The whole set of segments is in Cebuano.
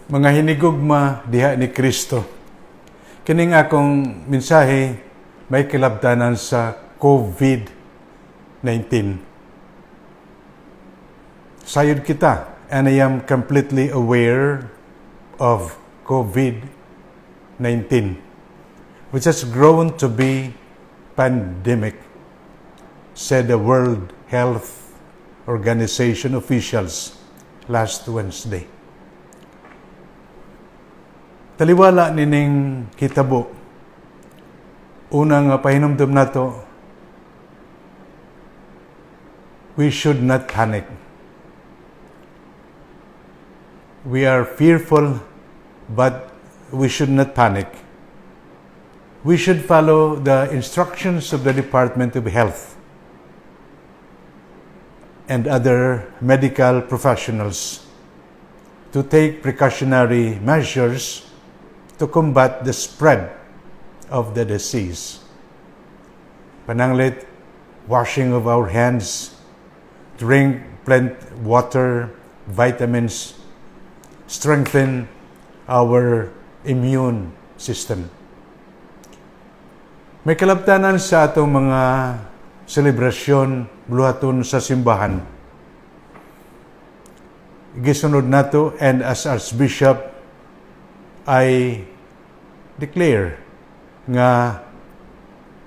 Mga hinigugma diha ni Kristo. Kining akong mensahe may kilabtanan sa COVID-19. Sayod kita, and I am completely aware of COVID-19, which has grown to be pandemic, said the World Health Organization officials last Wednesday. Taliwala nining hitabo, unang pahinumdum nato, we should not panic. We are fearful, but we should not panic. We should follow the instructions of the Department of Health and other medical professionals to take precautionary measures to combat the spread of the disease. Pananglit, washing of our hands, drink plenty water, vitamins, strengthen our immune system. May kalabtanan sa atong mga selebrasyon buluhaton sa simbahan. Gisunod nato, and as Archbishop I declare nga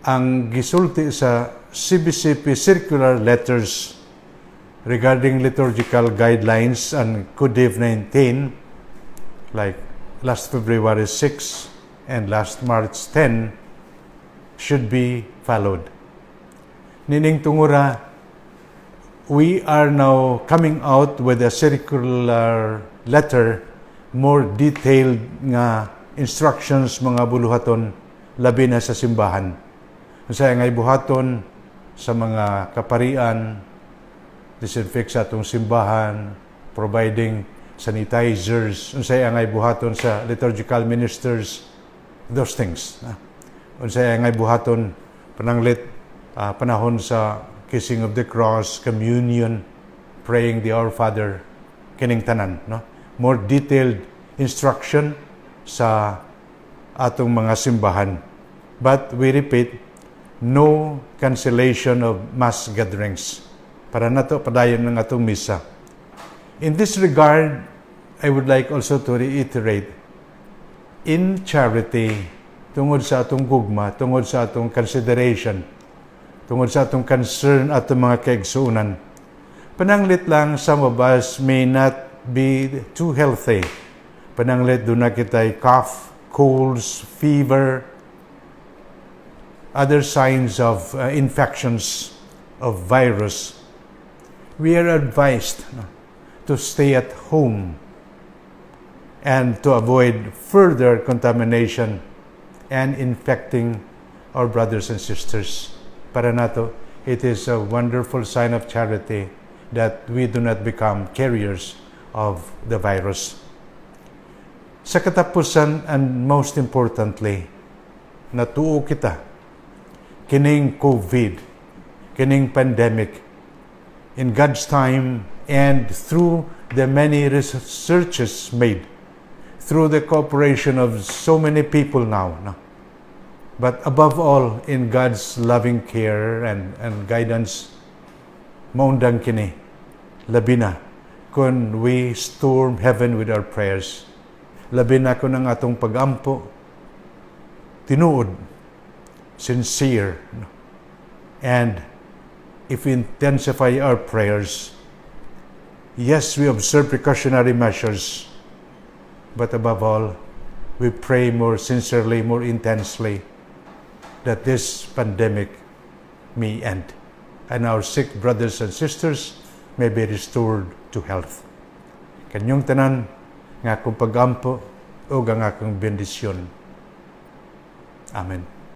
ang gisulti sa CBCP circular letters regarding liturgical guidelines and COVID-19, like last February 6 and last March 10, should be followed. Nining tungura, we are now coming out with a circular letter, more detailed nga instructions, mga buluhaton, labi na sa simbahan. Unsay nga buhaton sa mga kaparian, disinfect sa atong simbahan, providing sanitizers, unsay angay buhaton sa liturgical ministers, those things. Unsay angay buhaton pananglit panahon sa kissing of the cross, communion, praying the Our Father, kining tanan, no? More detailed instruction sa atong mga simbahan. But we repeat, no cancellation of mass gatherings. Para nato padayon ng atong misa. In this regard, I would like also to reiterate, in charity, tungod sa atong gugma, tungod sa atong consideration, tungod sa atong concern atong mga kaigsuonan, pananglit lang some of us may not be too healthy. Pananglit duna kitay cough, colds, fever, other signs of infections of virus. We are advised, no, to stay at home and to avoid further contamination and infecting our brothers and sisters. Para nato, it is a wonderful sign of charity that we do not become carriers of the virus. Sa katapusan, and most importantly, natuo kita, kining COVID, kining pandemic, in God's time and through the many researches made, through the cooperation of so many people now, no? But above all, in God's loving care and guidance, maundang kini, labi na kung we storm heaven with our prayers. Labi na kung ang atong pagampo, tinuod, sincere, no? And if we intensify our prayers, yes, we observe precautionary measures, but above all, we pray more sincerely, more intensely, that this pandemic may end and our sick brothers and sisters may be restored to health. Kanyong tanan nga akong pagampo o ang akong bendisyon. Amen.